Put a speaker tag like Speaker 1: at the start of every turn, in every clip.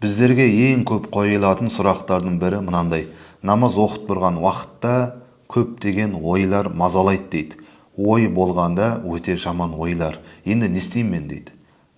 Speaker 1: Біздерге ең көп қойылатын сұрақтардың бірі мынандай: намаз оқып тұрған уақытта көптеген ойлар мазалайды дейді. Ой болғанда өте жаман ойлар. Енді не істеймін мен дейді.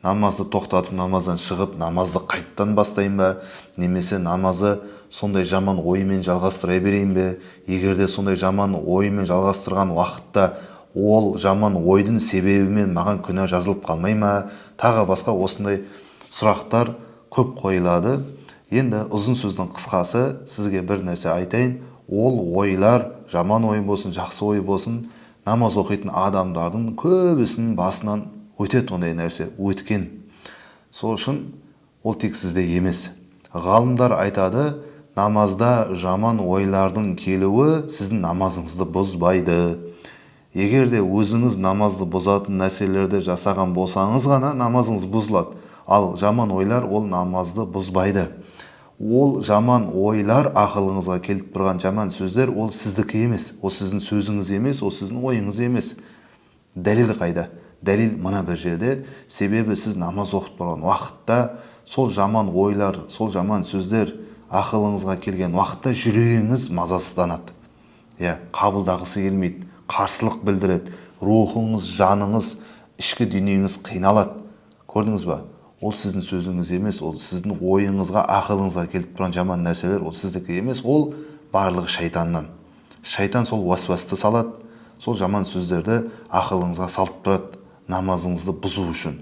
Speaker 1: Намазды тоқтатып, намаздан шығып, намазды қайттан бастайын ба, немесе намазы сондай жаман оймен жалғастыра берейін бе? Егер де сондай жаман оймен жалғастырған уақытта ол жаман ойдың себебімен маған күнә жазылып қалмай ма? Тағы басқа осындай сұрақтар көп қойылады. Енді ұзын сөздің қысқасы, сізге бір нәрсе айтайын. Ол ойлар жаман ой болсын, жақсы ой болсын, намаз оқитын адамдардың көбісінің басынан өтеді ондай нәрсе, өткен. Сол үшін ол тек сізде емес. Ғалымдар айтады, намазда жаман ойлардың келуі сіздің намазыңызды бұзбайды. Егер де өзіңіз намазды бұзатын нәрселерді жасаған болсаңыз ғана намазыңыз бұзылады. Ал жаман ойлар ол намазды бұзбайды. Ол жаман ойлар, ақылыңызға келіп тұрған жаман сөздер, ол сіздікі емес, ол сіздің сөзіңіз емес, ол сіздің ойыңыз емес. Дәлел қайда? Дәлел мына бір жерде. Себебі сіз намаз оқып тұрған уақытта сол жаман ойлар, сол жаман сөздер ақылыңызға келген уақытта жүрегіңіз мазасызданады, иә, қабылдағысы келмейді, қарсылық білдіреді, рухыңыз, жаныңыз, ішкі дүниеңіз қиналады. Көрдіңіз ба? Ол сіздің сөзіңіз емес, ол сіздің ойыңызға, ақылыңызға келіп тұрған жаман нәрселер, ол сіздікі емес, ол барлығы шайтаннан. Шайтан сол уәсуасты салады, сол жаман сөздерді ақылыңызға салып тұрады намазыңызды бұзу үшін.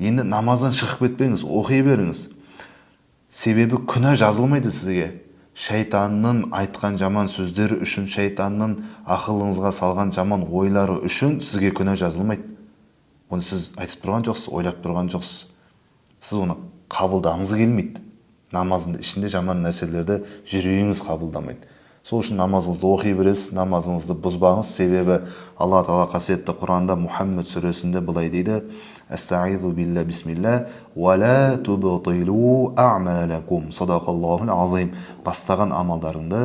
Speaker 1: Енді намаздан шығып кетпеңіз, оқи беріңіз. Себебі күнә жазылмайды сізге. Шайтанның айтқан жаман сөздері үшін, шайтанның ақылыңызға салған жаман ойлары үшін сізге күнә жазылмайды. Оны сіз айтып тұрған жоқсыз, ойлап тұрған жоқсыз. Сіз оны қабылдағыңыз келмейді. Намаздың ішінде жаман нәрселерді жүрегіңіз қабылдамайды. Сол үшін намазыңызды оқи бересіз, намазыңызды бұзбаңыз. Себебі Алла Тағала қасиетті Құранда, Мұхаммед сүресінде былай дейді: Әстағизу билля, бисмилля, уа ла тубтилу а'малакум. Садақаллахул азим. Бастаған амалдарыңды,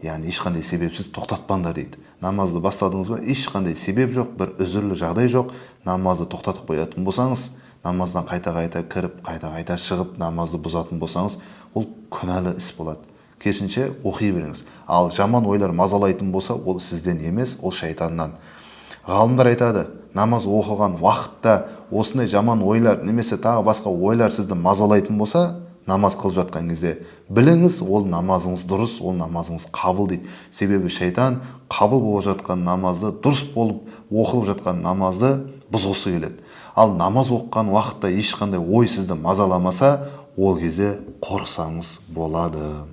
Speaker 1: яғни ешқандай себепсіз тоқтатпаңдар дейді. Намазды бастадыңыз ба, ешқандай себеп жоқ, бір үзірлі жағдай жоқ, намазды тоқтатып қоятын болсаңыз, намаздан қайта-қайта кіріп, қайта-қайта шығып, намазды бұзатын болсаңыз, ол күнәлі іс болады. Керісінше оқи беріңіз. Ал жаман ойлар мазалайтын болса, ол сізден емес, ол шайтаннан. Ғалымдар айтады, намаз оқыған уақытта осындай жаман ойлар немесе тағы басқа ойлар сізді мазалайтын болса, намаз қылып жатқан кезде, біліңіз, ол намазыңыз дұрыс, ол намазыңыз қабыл дейді. Себебі шайтан қабыл болып жатқан намазды, дұрыс болып оқылып жатқан намазды бұзғысы келеді. Ал намаз оқыған уақытта ешқандай ой сізді мазаламаса, ол кезде қорықсаңыз болады.